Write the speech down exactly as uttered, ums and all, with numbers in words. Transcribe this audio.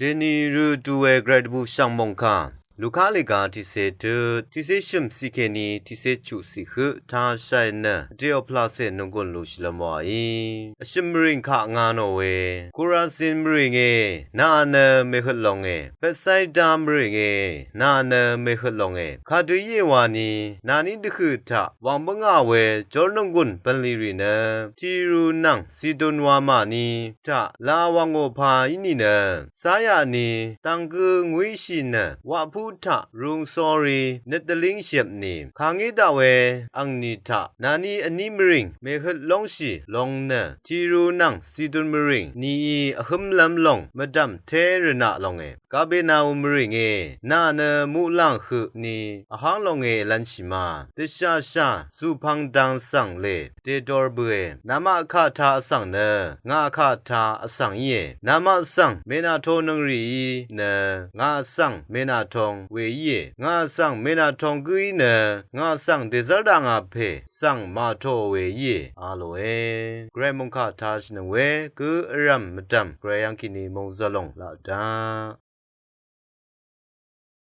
Dèní rø du we gvray dvbù shv̀ng mòngkà Luka lèga tiqcé tøt, tiqcé shø̀m ciq kèní tiqcé chuq ciq høq tashai nø vdè oplacè nònggùn lushìlvm wàí. Vshø̀m mvrìng kaq nga nò we, Korazin mvrìngé, nà nø mèhøt lóngé. Betsaida mvrìngé, nà nø mèhøt lóngé. Kadø íe wani, nàní dvhø̀ taq wv̀ng bǿngà we jórnònggùn bv̀nlì rì nø Tiru nvng Sidon wamà ni taq la wv̀ngò pà í nìnø, záyaq ni dv̀ng gø ngúíshì nø waqpú taq rūng sórí nøt dvlíngshì vpni, kàngé daq we angni taq nàní vní mvrìng mèhøt lóngshì long nø Tiru nvng Sidon mvrìng nìí vhǿmlv́m lòng mvdv̀m té rvnaq lóngé. Kabenaum mvrìngé, nà nø muqlàng høq ni vháng lóngé lv́nshì ma. Dvshàshà zùpvng dang svng lè dèdor bøe. Namaq kaq taq vsvng nø ngà kaq taq vsvng íe. Namaq svng mènàtō nøng rìí nø ngà svng mènàtōng we íe. Ngà svng mènàtōng gǿí nø ngà svng dèzv́r daq ngà pè svng màtō we íe. A lòe. Gvray mòngkà tashìnøng we gø vrv̀m mvdv̀m gvray yv́ng kèní mòngzø̀lòng laq daq.